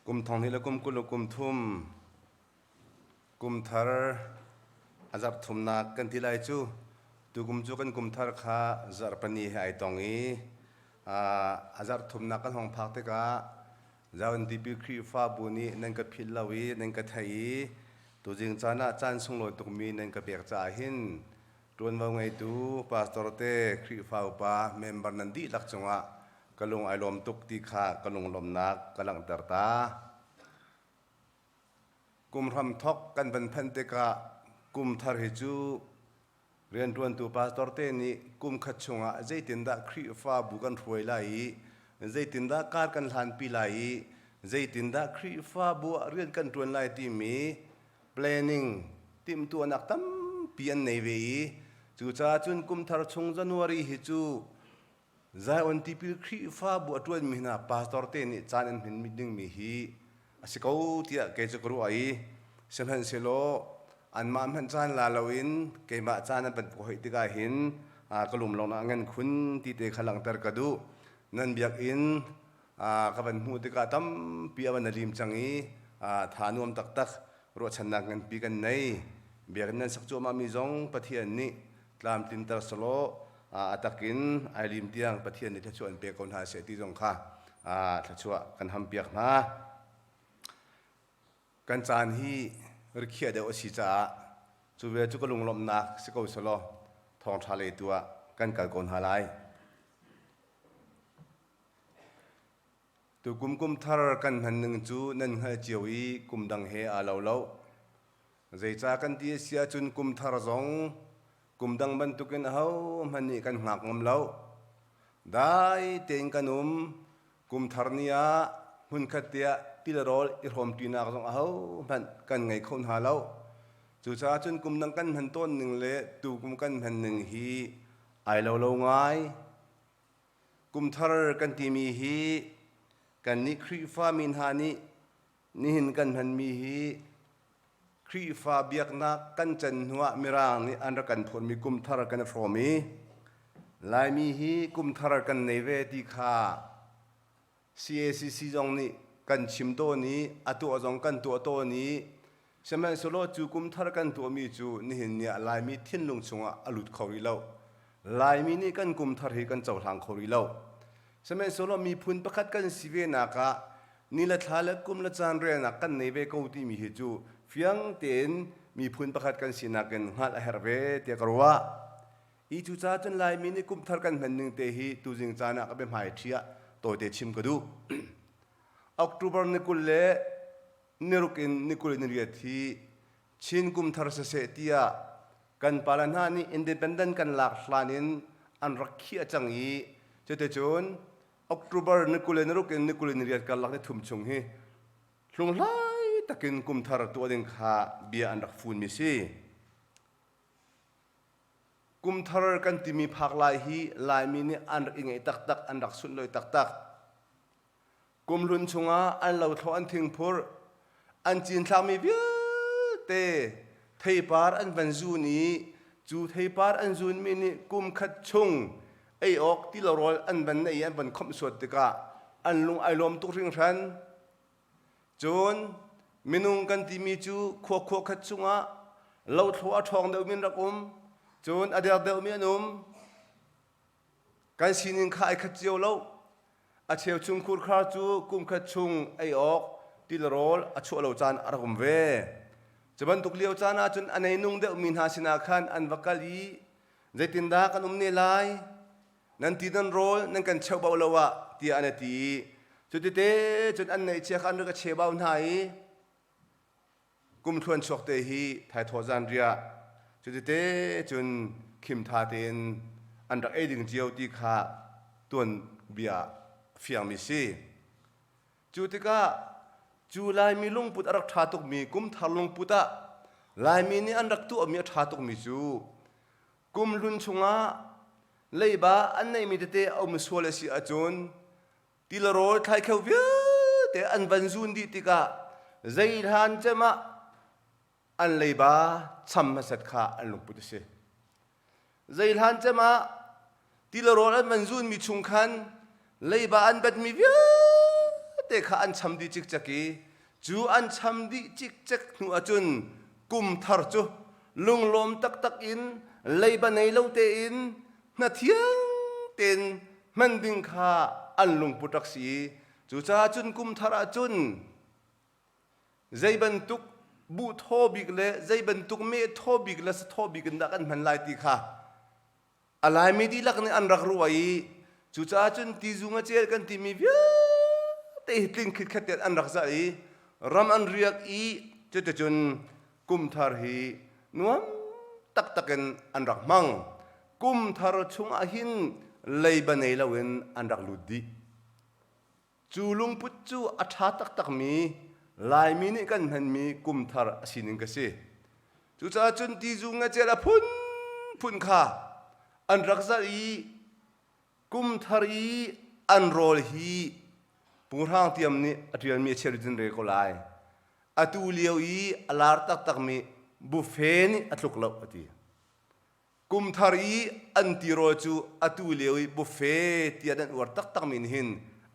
Kum thong hnih le kum 20 le kum thum kum thar a zarh thumnak kan ti lai cu. Tukum cu kan kum thar kha zarhpani he ai tong i a zarh thumnak kan hong phak tikah Zion Tipil Khrihfabu nih nan ka philh lo i nan ka theih i tuzing caan ah caan sunglawi tukmi nan ka pek caah hin ṭuanvo ngeitu pastor te Khrihfa upa member nan dihlak cungah ka lung ai lawm tuk ti kha ka lunglawmhnak ka langhter ta. Kum hramthok kan van phanh tikah kum thar hi cu rianṭuantu pastor te nih kum khat chungah zeitindah Khrihfabu kan hruai lai i zeitindah kar kan hlanpi lai i zeitindah Khrihfabu ah rian kan ṭuan lai timi planning timhtuahnak tampi an nei ve i cucaah cun kum thar chung January hi cu Zion Tipil Khrihfabu a ṭuanmi hna pastor te nih caan an hman dingmi hi a si ko tiah kei cu ka ruah i sihmanhsehlaw anmah hmanh caan la loin keimah caan an van ka hoih tikah hin ka lum lawngah a ngan khun ti te kha langhter ka duh. Nan biakinn ka van hmuh tikah tampi a van a lim cang i tha nuam taktak ruahchannak nganpi kan nei. Biakinn nan sak cuahmahmi zong Pathian nih tlamtlinter selaw a takin ai lim tiang Pathian nih thluachuah an pek ko hna seh ti zong kha thluachuah kan hampiak hna. Kan caan hi rikhiah deuh a si caah cu ve cu ka lunglawmhnak si ko selaw thawngṭha lei tu ah kan kal ko hna lai. Tukum kum thar kan hman ning cu nan hngalh cio i kum dang he aa lo lo. Zeicah kan ti a si ahcun kum thar zong kum dang bantukin ahohmanh nih kan hngak ngam lo. Dai tein kan um. Kum thar ni ah hmunkhat tiah ti le rawl i hrawmṭinak zong ahohmanh kan ngei kho hna lo. Cucaah cun kum dang kan hman tawn ning le tukum kan hman ning hi ai lo lo ngai. Kum thar kan timi hi kannih Khrihfami hna nih nihin kan hmanmi hi Khrihfa biaknak kan can hnuah Mirang nih an rak kan phurmi kum thar kan i hrawm i Laimi hi kum thar kan nei ve ti kha CACC zong nih kan chim tawn i a tuah zong kan tuah tawn i sihmanhsehlaw cu kum thar kan tuahmi cu nihin ni ah Laimi thinlung chungah a lut kho rih lo. Laimi nih kan kum thar hi kan cohlang kho rih lo. Sihmanhsehlaw miphun pakhat kan si ve nak ah ni le thla le kum le caan relnak kan nei ve ko timi hi cu fiang tein miphun pakhat kan sinak in hngalh a herh ve tiah ka ruah. I cucaah cun Laimi nih kum thar kan hman ning te hi tuzing caan ah ka biahmai ṭhi ah tawite chim ka duh. October ni 20 le niruk in ni 20 ni riat hi Chin kum thar siseh tiah kan pale hna nih independent kan lak hlan in an rak khiah cang i cuticun October ni 20 le niruk in ni 20 ni riat karlak ni thum chung hi hlunghlai takin kum thar tuah ding kha bia an rak funmi si. Kum thar kan timi phak lai hi Laimi nih an rak i ngeih taktak, an rak sunlawi taktak. Kum hlun chungah an lothlawh an thingphurh, an cinthlakmi vialte theipar an van zun i cu theipar an zunmi nih kum khat chung ei awk ti lo rawl an van nei i an van khawmhsuat tikah an lung ai lawm tuk hringhran. Cun minung kan timi cu khua khua khat chungah lothlo a ṭhawng deuhmi an rak um, cun a der deuhmi an um. Kan sining kha ai khat cio lo. A cheu chung khurkhar cu kum khat chung ei awk tilrawl a chuah lo caan a rak um ve. Cu bantuk lio caan ahcun a neinung deuhmi hna sinah khan an va kal i zeitindah kan um ne lai? Nan ti nan rawl nan kan cheuhbau lo ah tiah an ti i cutite cun an neihchia kha an rak a chebau hna i kumthluan chuak te hi thaithawh zanriah cutite cun khimtha tein an rak ei ding cio ti kha tuan bia fiangmi si. Cu tikah cu Laimi lungput a rak ṭha tukmi kumthar lungput ah Laimi nih an rak tuahmi a ṭha tukmi cu Kum hlun chungah leiba an neihmi tete a um sual a si ahcun ti le rawl thlaikheu vialte an van zun dih tikah zei hlan cem ah an leiba cham hmasat kha an lungput a si. Zei hlan cem ah ti le rawl an van zunmi chung khan leiba an batmi vialte. vialte kha an cham dih cikcek i cu an cham dih cikcek hnu ahcun kum thar cu lunglawm taktak in leiba nei lo tein hnathiang tein hman ding kha an lungput rak si i cucaah cun kum thar ahcun zei bantuk buh thaw bik le zei bantuk meh thaw bik le sa thaw bik in dah kan hman lai ti kha a Laimi dihlak nih an rak ruah i cucaah cun tizu ngacel kan timi vialte hi tling khitkhat tein an rak zah i ram an riak i cuticun kumthar hi nuam taktak in an rak hmang. Kumthar chungah hin leiba nei loin an rak lut dih. Cu lungput cu a ṭha taktakmi Laimi nih kan hmanmi kumthar a sining ka si. Cucaah cun tizu ngacel a phunphun kha an rak zalh i kumthar i an rawl hi Pu Hrang Tiam nih a ṭialmi a chiah cun rel ko lai. Atu lio i a lar taktakmi buffet nih a tluk lo a ti. Kumthar i an tirawl cu atu lio i buffet tiah nan uar taktakmi nih hin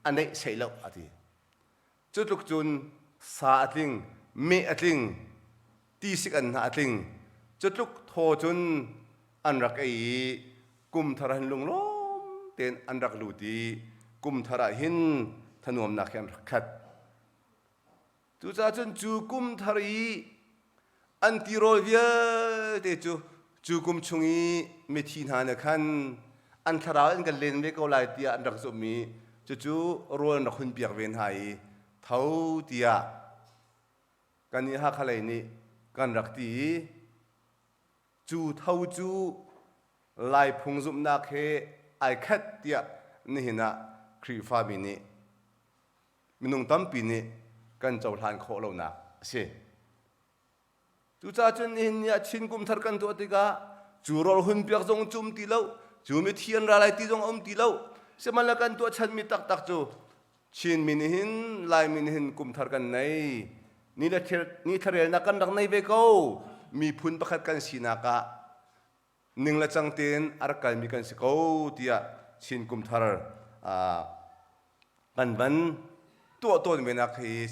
a neih sei lo a ti. Cu tluk cun sa a tling, meh a tling, tisik an hnah a tling. Cu tluk thaw cun an rak ei i kumthar ah hin lunglawm tein an rak lut i kumthar ah hin thanuamnak he an rak khat. Cucaah cun cu kum thar i an tirawl vialte cu cu kum chung i mithi hna nih khan an thlarau an kan len ve ko lai tiah an rak zumh i cucu rawl an rak hunpiak ve hna i tho tiah kannih Hakha lei nih kan rak ti i cu tho cu Lai phung zumhnak he ai khat tiah nihin ah Khrihfami nih minung tampi nih kan cohlan khawh lonak a si. Cucaah cun nihin ni ah Chin kum thar kan tuah tikah cu rawl hun piak zong cu um ti lo, cu mithi an ra lai ti zong a um ti lo. Sihmanhsehlaw kan tuah chanmi taktak cu Chinmi nih hin Laimi nih hin kum thar kan nei. Ni le ni thlarelnak kan rak nei ve ko. Miphun pakhat kan sinak ah ning le cang tein a rak kalmi kan si ko tiah Chin kum thar kan van tuah tawn ve nak hi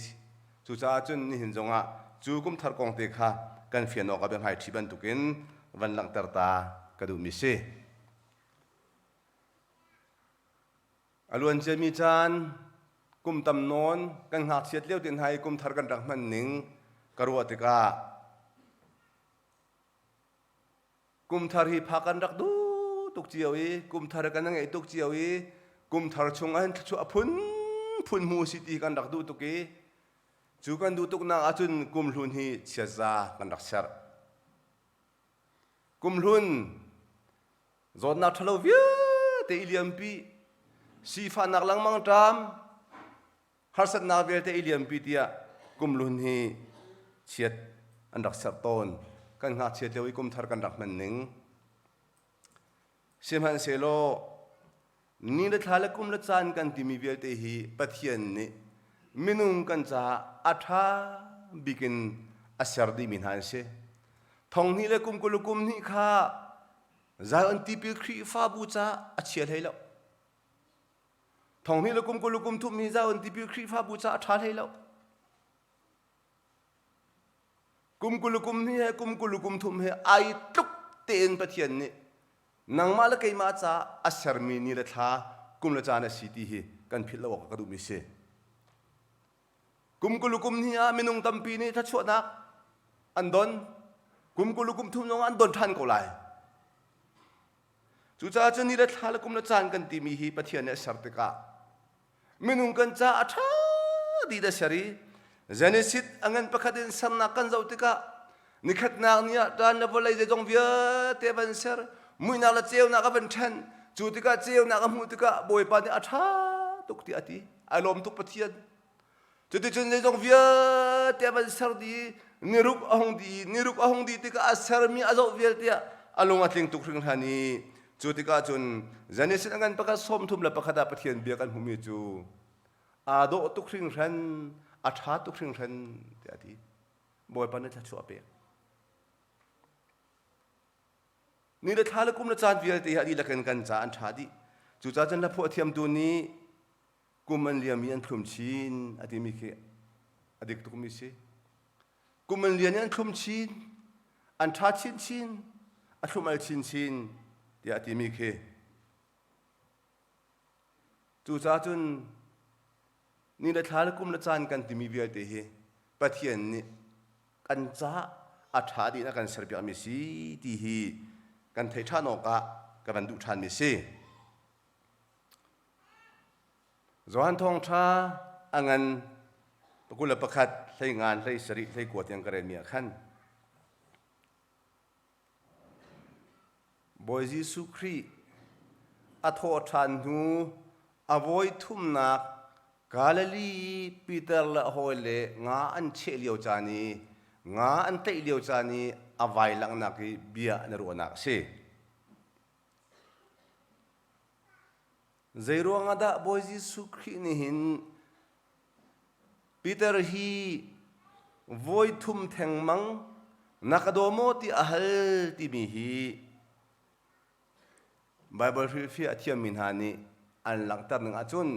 cucaah cun nihin zongah cu kum thar kong te kha kan fian awk ah biahmai ṭhi bantukin van langhter ta ka duhmi si. A luanciami caan kum tam nawn kan ngakchiat lio te hna i kum thar kan rak hman ning ka ruah tikah Kumthar hi phak kan rak duh tuk cio i kumthar kan ngeih tuk cio i kumthar chung ahhin thluachuah a phunphun hmu si ti kan rak duh tuk i cu kan duh tuknak ahcun kumhlun hi chiatza kan rak serh. Kumhlun zawtnak ṭhalo vialte i liampi, sifahnak lengmang ṭam, harsatnak vialte i liampi tiah kumlun hi chiat an rak serh tawn. Kan ngakchiat lio i kumthar kan rak hman ning. Sihmanhsehlaw ni le thla le kum le caan kan timi vialte hi Pathian nih minung kan caah a ṭha bik in a ser dihmi hna an si. Thonghnih le kum 20 le kum hnih kha Zion tipil Khrihfabu caah a chia hlei lo. Thonghnih le kum 20 le kum thum hi Zion tipil Khrihfabu caah a ṭha hlei lo. Kum 20 le kum hnih he kum 20 le kum thum he ai tluk tein Pathian nih nangmah le keimah caah a sermi ni le thla kum le caan a si ti hi kan philh lo awk ka duhmi si. Kum 20 le kum hnih ah minung tampi nih thluachuahnak an don. Kum 20 le kum thum zong an don ṭhan ko lai. Cucaah cun ni le thla le kum le caan kan timi hi Pathian nih a ser tikah minung kan caah a ṭha dih a ser i Genesis a ngan pakhat in sernak kan zoh tikah nikhatnak ni ah ṭan le vawlei zeizong vialte van ser muihnak le ceunak a van ṭhen cu tikah ceunak a hmuh tikah Bawipa nih a ṭha tuk tiah a ti ai lawm tuk Pathian Cuticun zeizong vialte a van ser dih i niruk a hung dih i niruk a hung dih tikah a sermi a zoh vialte ah a lung a tling tuk hringhran i cu tikah cun Genesis a ngan pakhat 31 ah Pathian bia kan hmuhmi cu aa dawh tuk hringhran a ṭha tuk hringhran tiah a ti. Bawipa nih thluachuah a pek. Ni le thla le kum le caan vialte hi a dihlak in kan ca an ṭha dih. Cucaah cun hlaphuah thiamtu nih. Kum an liam i an thlum chin a timi khi a dik tukmi si. Kum an lian i an thlum chin, an ṭha chinchin, a thlum al chinchin tiah a timi khi. Cucaah cun ni le thla le kum le caan kan timi vialte hi Pathian nih kan caah a ṭha dih in a kan serpiakmi si ti hi kan theih ṭhan awkah ka van duh ṭhanmi si. Johan Thawngṭha a ngan 21 hlei ngan hlei sarih hlei kua tiang ka relmi ah khan Bawi Jesuh Khrih a thawh ṭhan hnu a vawi thumnak Galilee i Peter le a hawile nga an cheh lio caan i nga an tlaih lio caan i a vai langhnak i bia an i ruahnak a si. Zeiruang ah dah Bawi Jesuh Khrih nih hin Peter hi vawi thum thengmang na ka daw maw ti a hal timi hi Baibal hrilhfiah a thiammi hna nih an langhter ning ahcun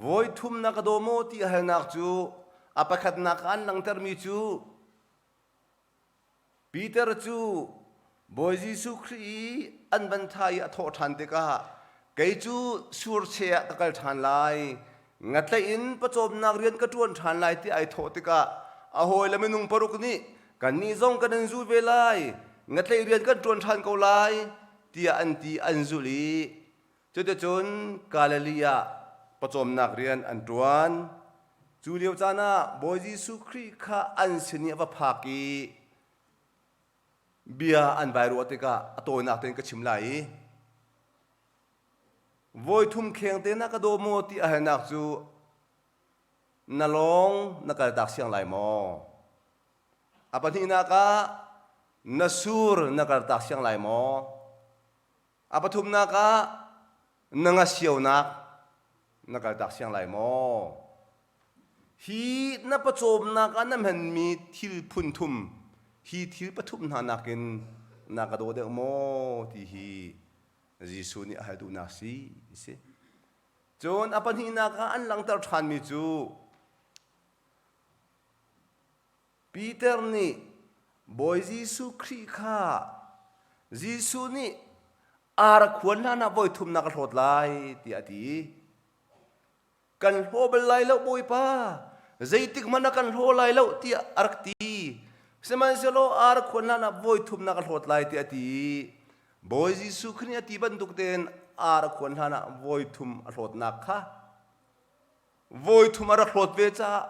vawi thum na ka daw maw ti a halnak cu a pakhatnak ah an langhtermi cu Peter cu Bawi Jesuh Khrih i an van thah i a thawh ṭhan tikah kei cu surche ah ka kal ṭhan lai, ngatlaih in pawcawmnak rian ka ṭuan ṭhan lai ti ai thawh tikah a hawile minung paruk nih kannih zong kan in zul ve lai, ngatlaih rian kan ṭuan ṭhan ko lai tiah an ti an zulh i Cuticun Galilee ah pawcawmnak rian an ṭuan. Cu lio caan ah Bawi Jesuh Khrih kha an sin i a va phak i bia an vai ruah tikah a tawinak tein ka chim lai i voi thum kheng te na ka daw maw ti a halnak cu na lawng na kaltak siang lai maw? A pahnihnak ah na sur na kaltak siang lai maw? A pathumnak ah na ngasionak na kaltak siang lai maw? Hi na pawcawmnak ah na hmanmi thil phun thum, hi thil pathum hna nakin na ka daw deuh maw ti hi Jesuh nih a hal duhnak si si. Cun a pahnihnak ah an langhter ṭhanmi cu Peter nih Bawi Jesuh Khrih kha Jesuh nih ar a khuan hlanah voi thumnak a hlawt lai tiah a ti. Kan hlaw bal lai lo Bawipa, zeitik hmanh ah kan hlaw lai lo tiah a rak ti. Sihmanhsehlaw ar a khuan hlanah voi thumnak a hlawt lai tiah a ti. Bawi Jesuh Khrih nih a ti bantuk tein ar a khuan hlanah voi thum a hlawtnak kha Voi thum a rak hlawt ve caah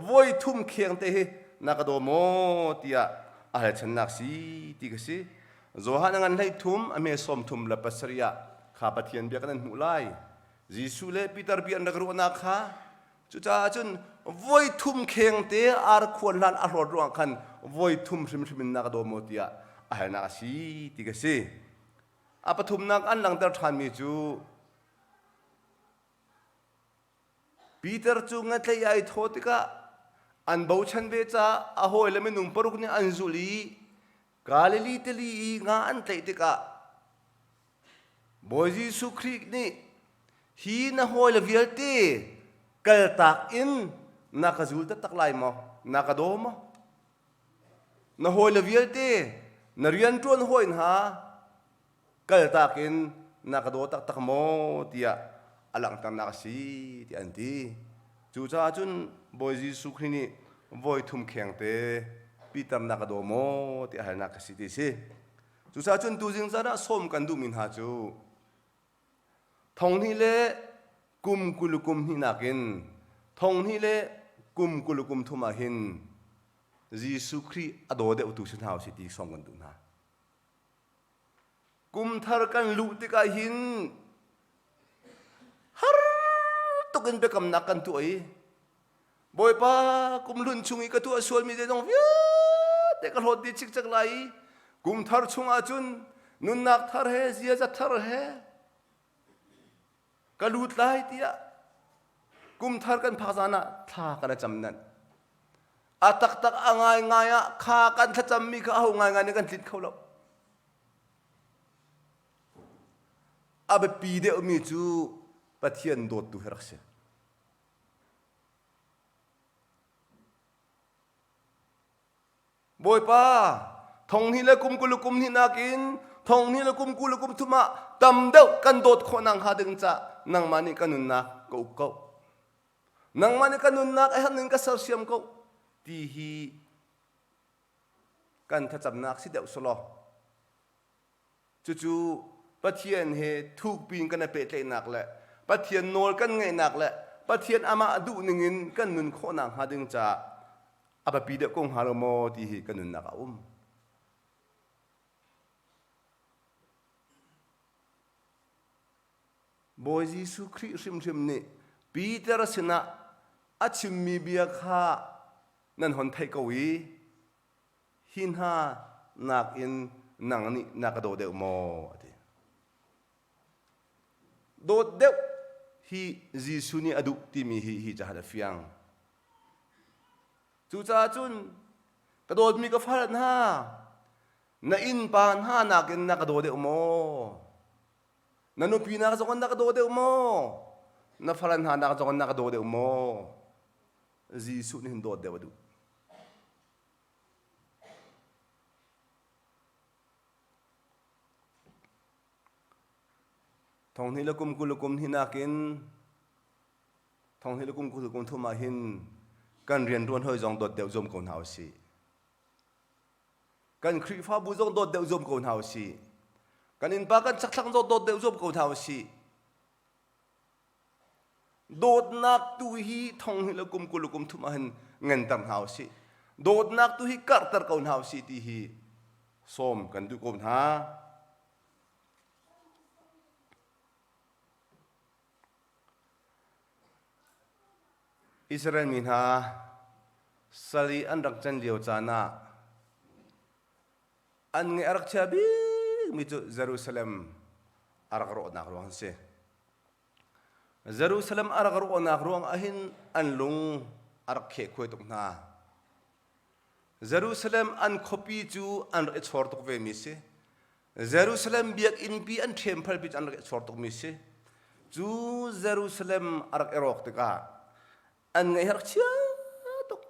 voi thum kheng te hi na ka daw maw tiah a halchannak si ti ka si. Johan a ngan hlei thum a hme sawm thum le pasarih ah kha Pathian bia kan an hmuh lai. Jesuh le Peter bia an rak ruahnak kha cucaah cun voi thum kheng te ar khuan hlan a hlawt ruangah khan voi thum hrimhrim in na ka daw maw tiah a halnak a si ti ka si. A pathumnak an langhter ṭhanmi cu Peter cu ngatlaih ai thawh tikah an bochan ve caah a hawile minung paruk nih an zulh i Galilee tili i nga an tlaih tikah Bawi Jesuh Khrih nih hi na hawile vialte kaltak in na ka zul taktak lai maw? Na ka daw maw? Na hawile vialte na rianṭuan hawi hna kaltak in na ka daw taktak maw tiah a langhternak a si tiah an ti. Cucaah cun Bawi Jesuh Khrih nih voi thum kheng te Peter na ka daw maw tiah halnak ka si ti si. Cucaah cun tuzing zan ah sawm kan duhmi hna cu thong hnih le kum 20 kum hnih nakin thong hnih le kum 20 kum thum ah hin Jesuh Khrih a daw deuhtu si hna usih ti sawm kan duh hna. Kum thar kan luh tikah hin har tuk in biakamnak kan tuah i Bawipa kum hlun chung i ka tuah sualmi zeizong vialte ka hlawt dih cikcek lai i kum thar chungah cun nunnak thar he ziaza thar he ka lut lai tiah kum thar kan phak zan ah thla kan cam nan a taktak a ngaingai ah kha kan thlacammi kha aho ngaingai nih kan tlinh kho lo a biapi deuhmi cu. Pathian dawttu hi rak si. Bawipa, thonghnih le kum 20 kum hnih nakin thonghnih le kum 20 kum thum ah tam deuh kan dawt khawh nak hnga ding ca nangmah nih ka nunnak ka uk ko. Nangmah nih ka nunnak a herh ning ka sersiam ko ti hi kan thlacamnak si deuh selaw cucu Pathian he thukpi in kan i pehtlaihnak le Pathian nawl kan ngaihnak le Pathian amah duh ningin kan nun khawhnak hnga ding caah a biapi deuh ko hnga lo maw ti hi kan nunnak a um. Bawi Jesuh Khrih hrimhrim nih Peter sinah a chimmi bia kha nan hon theih ko i hi hna nakin nang nih na ka daw deuh maw a ti. Dawt deuh hi Jesuh nih a duh timi hi hi cahan a fiang. Cucaah cun ka dawtmi ka fal hna na innpa hna nakin na ka daw deuh maw? Na nupi nak zong in na ka daw deuh maw? Na fal hna nak zong in na ka daw deuh maw? Jesuh nih hin dawt deuh a duh. Thonghnih le kum 20 le kum hnih nakin thonghnih le kum 20 le kum thum ah hin kan rianṭuan hawi zong dawt deuh zuam ko hna usih. Kan Khrihfabu zong dawt deuh zuam ko hna usih. Kan innpa kan chakthlang zong dawt deuh zuam ko hna usih. Dawtnak tu hi thonghnih le kum 20 le kum thum ah hin ngenter hna usih. Dawtnak tu hi karhter ko hna usih ti hi sawm kan duh ko hna. Israel mi hna sal i an rak can lio caan ah an ngeih a rak chia bikmi cu Jerusalem a rak rawhnak ruang an si. Jerusalem a rak rawhnak ruang ahhin an lung a rak khehkhuai tuk hna. Jerusalem an khuapi cu an rak i chawr tuk vemi si. Jerusalem biakinnpi an ṭhemphalpi cu an rak i chawr tukmi si. Cu Jerusalem a rak i rawk tikah an ngaih a rak chia tuk.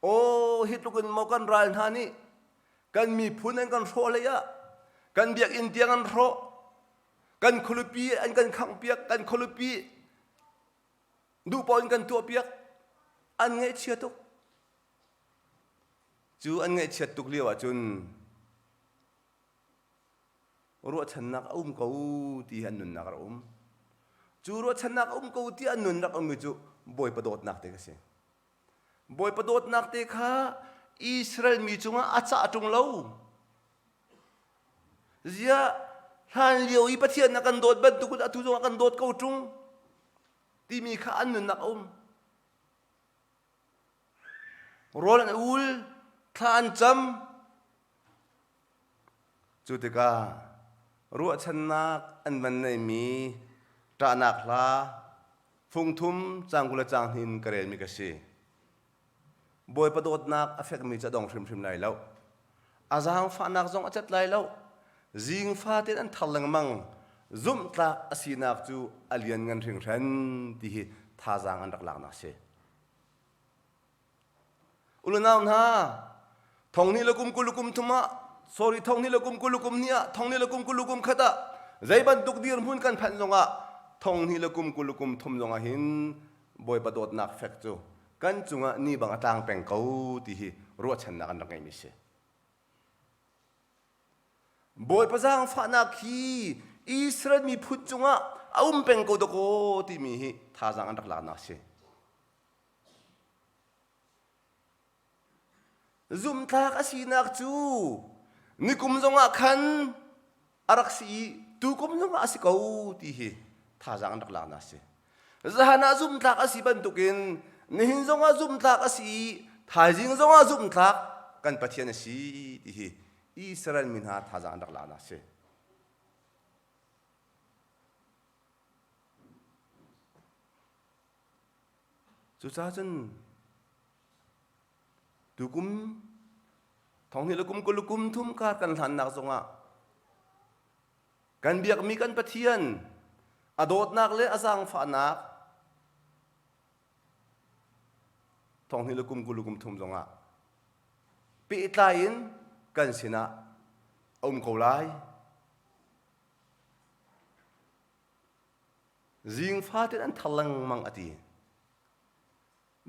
Aw, hi tluk in maw kan ral hna nih kan miphun an kan hrawh hlei ah kan biakinn tiang an hrawh kan khualipi an kan khanghpiak kan khualipi duh paoh in kan tuahpiak an ngaihchia tuk cu an ngaihchiat tuk lio ahcun ruahchannak a um ko ti an nunnak a um cu ruahchannak a um ko ti an nun rak ummi cu Bawipa dawtnak te ka si Bawipa dawtnak te kha Israel mi cungah a cah ṭung lo Ziah hlan lio i Pathian a kan dawt bantuk in atu zong a kan dawt ko ṭung timi kha an nunnak a um. Rawl an ul, thla an cam. Cu tikah ruahchannak an van neimi ṭahnak hla fungthum cang 20 le cang hnih in ka relmi ka si. Bawipa dawtnak a fekmi cu a dong hrimhrim lai lo. A zaangfahnak zong a cat lai lo. Zing fatin an thar lengmang. Zumhtlak a sinak cu a lianngan hringhran ti hi thazaang an rak laknak a si. Ulunau hna, thonghnih le kum 20 kum thum ah, sorry, thonghnih le kum 20 kum hnih ah, thonghnih le kum 20 kum khat ah, zei bantuk dirhmun kan phanh zongah, thonghnih le kum 20 kum thum zongah hin Bawipa dawtnak fek cu kan cungah ni bang a tlang peng ko ti hi ruahchannak an rak ngeihmi si. Bawipa zaangfahnak hi Israel miphun cungah a um peng ko dakaw timi hi thazaang an rak laknak si. Zumhtlak a sinak cu nikum zongah khan a rak si i tukum zongah a si ko ti hi thazaang an rak laknak a si. Zahan ah zumhtlak a si bantukin nihin zongah zumhtlak a si i thaizing zongah zumhtlak kan Pathian a si ti hi Israel mi hna thazaang an rak laknak a si. Cucaah cun tukum thonghnih le kum 20 le kum thum kar kan hlannak zongah kan biakmi kan Pathian. A dawtnak le a zaangfahnak thonghnih le kum 20 le kum thum zongah pehtlai in kan sinah a um ko lai. Zing fatin an thar lengmang a ti.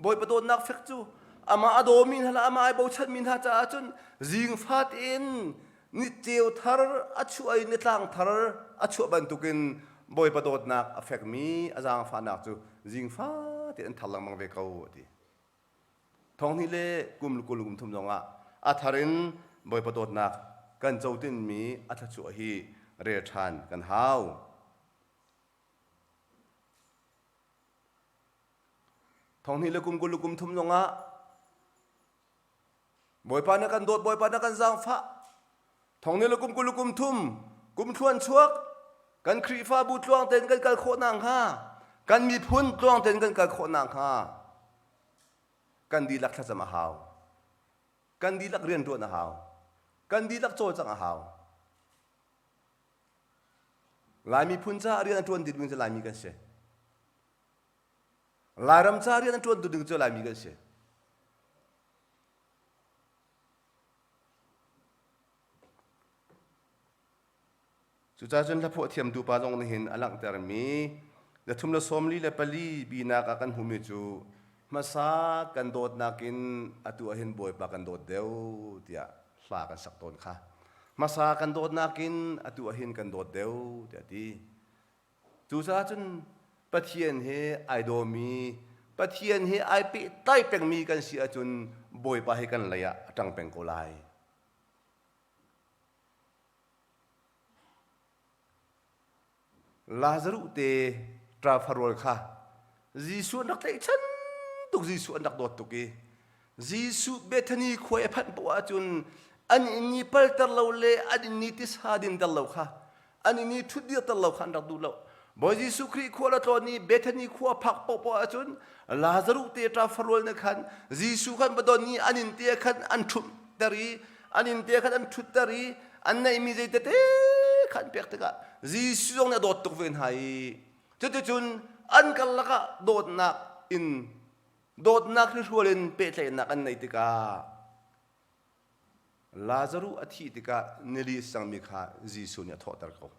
Bawipa dawtnak fek cu amah a dawmi hna le amah ai bochanmi hna caah cun zing fatin ni ceu thar a chuah i nitlang thar a chuah bantukin Bawipa dawtnak a fekmi a zaangfahnak cu zing fatin an thar lengmang ve ko a ti. Thonghnih le kum 20 kum thum zongah a thar in Bawipa dawtnak kan cotinmi a thluachuah hi rel ṭhan kan hau. Thonghnih le kum 20 le kum thum zongah Bawipa na kan dawt, Bawipa na kan zaangfah. Thonghnih le kum 20 le kum thum, kum thluan chuak, kan Khrihfabu tluang tein kan kal khawh nakhnga, kan miphun tluang tein kan kal khawh nakhnga, kan dihlak thlacam a hau. Kan dihlak rianṭuan a hau. Kan dihlak cawlcangh a hau. Lai miphun caah rian a ṭuan ding cu Laimi kan si. Lairam ca rian a ṭuan tu ding cu Laimi kan si. Cucaah cun hlaphuah thiamtu pa zong nih hin a langhtermi 344 binak ah kan hmuhmi cu hmasa kan dawtnak in atu ah hin Bawipa kan dawt deuh tiah hla kan sak tawn kha. Hmasa kan dawtnak in atu ah hin kan dawt deuh tiah a ti. Cucaah cun Pathian he ai dawmi, Pathian he ai pehtlai pengmi kan si ahcun Bawipa hi kan lei ah a ṭang peng ko lai. Lazaruh te ṭafarual kha Jesuh an rak tlaihchan tuk, Jesuh an rak dawt tuk i Jesuh Bethany khua i a phanh poah ahcun an inn i palter lo le an inn i tisa dinter lo kha an inn i ṭhutdirter lo kha an rak duh lo. Bawi Jesuh Khrih khua le tlawn i Bethany khua phak paohpaoh ahcun Lazaruh te ṭafarual nih khan Jesuh khan va don i an inn te khan an ṭhumhter i an inn te khan an ṭhutter i an neihmi zei tete kha an pek tikah Jesuh zong nih a dawt tuk ve hna i cuticun an karlak ah dawtnak in dawtnak hrihrual in pehtlaihnak an neih tikah Lazaruh a thih tikah nili cangmi kha Jesuh nih a thawhter ko.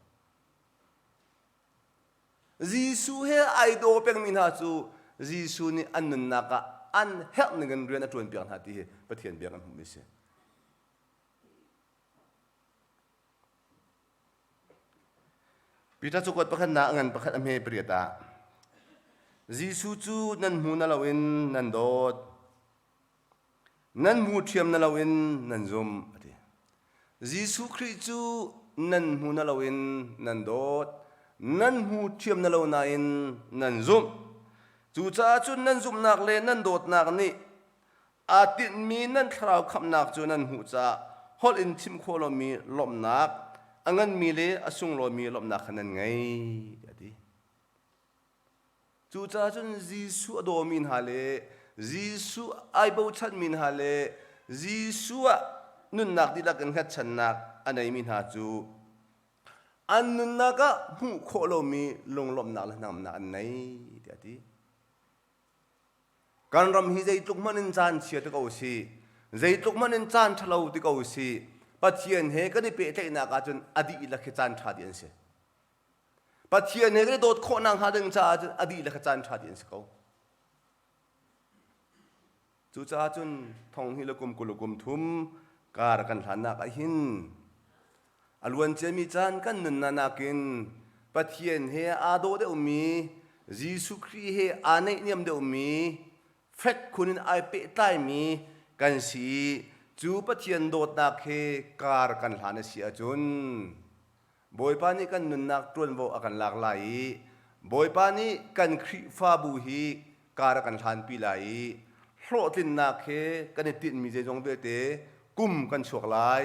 Jesuh he ai daw pengmi hna cu Jesuh nih an nunnak ah an herh ning in rian a ṭuanpiak hna ti hi Pathian bia kan hmuhmi a si. Peter cakuat pakhatnak a ngan pakhat a hme pariat ah Jesuh cu nan hmu na loin nan dawt Nan hmu ṭhiam na loin nan zumh, a ti. Jesuh Khrih cu nan hmu na loin nan dawt, nan hmu ṭhiam na lo nain nan zumh. Cucaah cun nan zumhnak le nan dawtnak nih aa tinhmi nan thlarau khamhnak cu nan hmuh caah holh in chim khawh lomi lawmhnak, a nganmi le a sunglawimi lawmhnak kha nan ngei, a ti. Cucaah cun Jesuh a dawmi hna le Jesuh ai bochanmi hna le Jesuh ah nunnak dihlak in hngatchannak a neimi hna cu an nunnak ah hmuh khawh lomi lunglawmhnak le hnangamnak an nei tiah a ti. Kan ram hi zeitluk hmanh in caan chia ti ko si, zeitluk hmanh in caan ṭhalo ti ko si, Pathian he kan i pehtlaihnak ahcun a dihlak hi caan ṭha dih an si. Pathian he kan i dawt khawh nakhnga ding caah cun a dihlak kha caan ṭha dih an si ko. Cucaah cun thonghnih le kum 20 le kum thum kar kan hlannak ah hin a luan ciami caan kan nunnak nakin Pathian he aa dawh deuhmi Jesuh Khrih he aa naihniam deuhmi fek khun in ai pehtlaimi kan si i cu Pathian dawtnak he kar kan hlan a si ahcun Bawipa nih kan nunnak ṭuanvo a kan lak lai i Bawipa nih kan Khrihfabu hi kar a kan hlanpi lai i hlawhtlinnak he kan i tinhmi zeizong vialte kum kan chuak lai.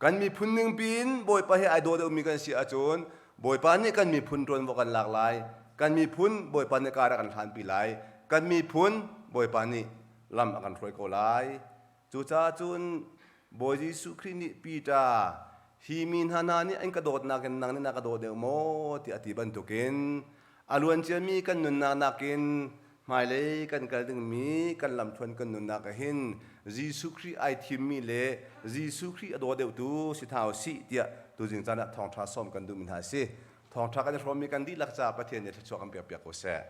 Kan miphun ningpi in Bawipa he ai daw deuhmi kan si ahcun Bawipa nih kan miphun ṭuanvo kan lak lai. Kan miphun Bawipa nih kar a kan hlanpi lai. Kan miphun Bawipa nih lam a kan hruai ko lai. Cucaah cun Bawi Jesuh Khrih nih Peter. Hi mi hna hna nih an ka dawtnak in nang nih na ka daw deuh maw tiah a ti bantukin a luanciami kan nunnak nakin hmailei kan kal dingmi kan lamthluan kan nunnak ah hin Jesuh Khrih ai thimmi le Jesuh Khrih a daw deuhtu si hna usih tiah tuzing caan ah thawngṭha sawm kan duhmi hna a si. Thawngṭha kan i hrawmmi kan dihlak caah Pathian nih thluachuah kan pekpiak ko seh.